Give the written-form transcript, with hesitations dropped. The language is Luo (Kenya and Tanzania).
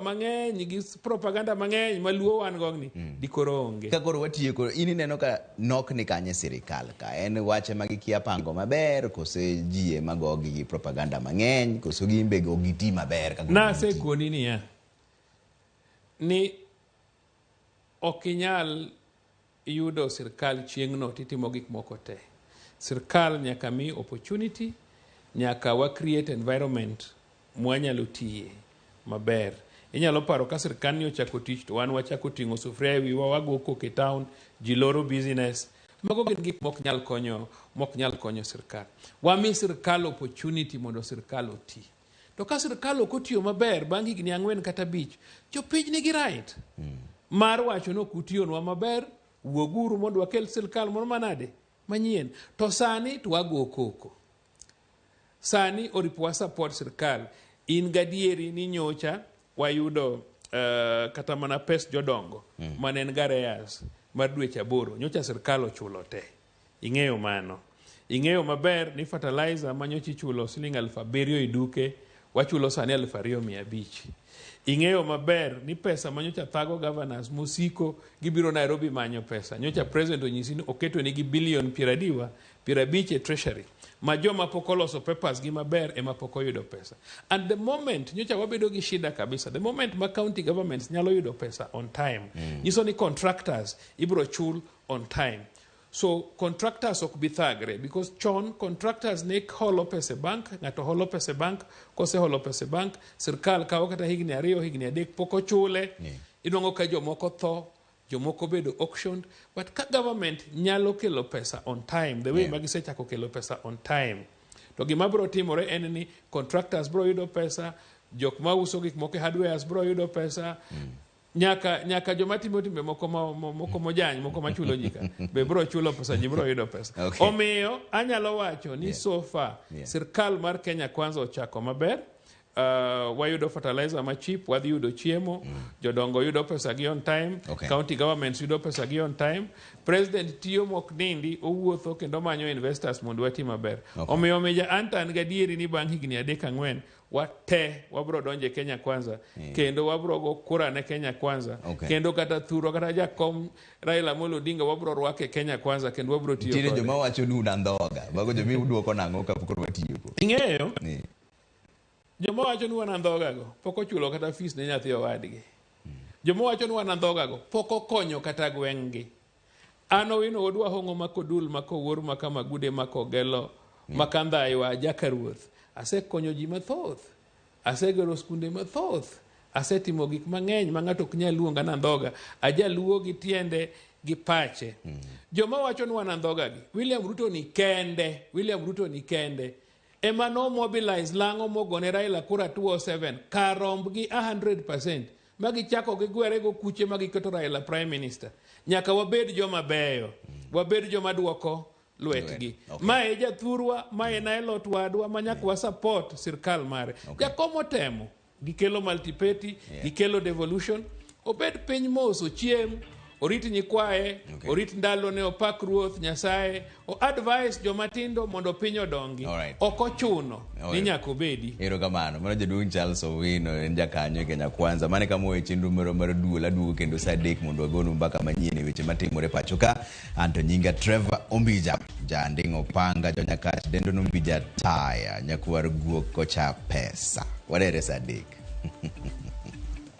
mang'eny gi propaganda mang'eny ma luo wan go ni dikoro onge. Ka koro watieko, in ineno ka nok ni kanye sirikal ka? En wache ma gikia pango maber, kose ji ema gogi gi propaganda mang'eny, koso gin be ok giti maber kaka onego giti? Nasekoni niya ni ok inyal yudo sirkal chieng'no titimo gik moko te. Sirkal nyaka mi opportunity, nyaka wa create environment mwanyalo tiye maber. Inyalo paro ka sirkal ni ochako tich to wan wachako ting'o sufuria e wiwa, wago koko e town, ji loro business. Mago gin gik mok nyal konyo, mok nyal konyo sirkal. Wami sirkal opportunity mondo sirkal oti. To ka sirkal ok otiyo maber bang' higni 4 kata 5, jopiny nigi right mar wacho ni ok utiyonwa maber, wuoguru mondo wakel sirkal moro manade manyien. To sani to wago koko. Sani oripo wa support sirkal. In gadieri ni nyocha wayudo kata mana pes jodongo mane en arrears mar dweche 8, nyocha sirkal ochulo te. Ing'eyo mano. Ing'eyo maber ni fertilizer ma nyocha ichulo siling 7,000 e duke, wachulo sani 2,500. Ing'eyo maber ni pesa ma nyocha thago governors mosiko gibiro Nairobi manyo pesa. Nyocha president onyisi ni oketo nigi bilion 50 e treasury ma joma pok oloso papers gi maber ema pok oyudo pesa. And the moment nyocha wabedo gi shida kabisa, the moment ma county governments nyalo yudo pesa on time, nyiso ni contractors ibro chul on time. So contractors ok bi thagre, because chon contractors ne holo pesa e bank, ng'ato holo pesa e bank, koseholo pesa e bank, sirkal kawo kata higni 2, higni 3 pok ochule. Inuang'o ka jomoko tho, jomoko bedo auctioned, but ka government nyalo kelo pesa on time, the way ma gisechako kelo pesa on time, to gima biro timore en ni contractors biro yudo pesa, jok mauso gik moko e hardwares biro yudo pesa, nyaka joma timo timbe moko moko mojany, moko machulo ji ka be biro chulo pesa, ji biro yudo pesa. Omiyo anyalo wacho ni so far sirkal mar Kenya Kwanza ochako maber. Wayudo fertilizer ma cheap, wadhi yudo chiemo, jodongo yudo pesa gi on time, county governments yudo pesa gi on time, president tiyo mok nindi, owuotho kendo manyo investors mondo wati maber. Omiyo Meja Antan gadieri ni bang' higni 3 4 wate wabro donjo e Kenya Kwanza, kendo wabro go kura ne Kenya Kwanza, kendo kata thuro kata jakom Raila Amolo Odinga wabro rwake Kenya Kwanza kendo wabro tiyo kode. Nitiere joma wacho ni un andhoga, mago joma udwoko nang'o kapok watieko? Ing'eyo? Joma wacho ni wan andhoga go pok ochulo kata fees ne nyathi owadgi. Joma wacho ni wan andhoga go pok okonyo kata gweng'gi. An Owino odwa hong'o makodul makowuor makamagude makogelo makandhaiwa jakaruoth. Asekonyo ji mathoth, asegero skunde mathoth, asetimo gik mang'eny ma ng'ato ok nyal luonga ni andhoga. Ajaluo gi tiende gi pache. Joma wacho ni wan andhoga gi, William Ruto ni kende, William Ruto ni kende ema no mobilize lang'o mogone Raila kura 207 kar rombgi 100% magichako gigwere go kuche magiketo Raila prime minister. Nyaka wabed joma beyo, wabed joma duoko lwetgi. Mae jathurwa, mae naelot wadwa ma nyaka wa support sirkal mare. Jakom otemo, gikelo multiparty, gikelo devolution, obed piny mos, ochiem, orit nyikwaye, orit ndalone, opak ruoth Nyasaye, o advise joma tindo mondo piny odongi. Ok ochuno ni nyaka obedi. Erokamano. Mano jaduong' Charles Owino en jakanyo e Kenya Kwanza. Mane kama owe chenro marwa mar duol aduogo kendo saa 3 mondo wagonu mbaka manyien e weche matimore pacho ka. Anto nyinga Trevor Ombija, janding'o panga jonyakach dendo Ombija taya, nyakwar guok kocha pesa. Warere saa 3.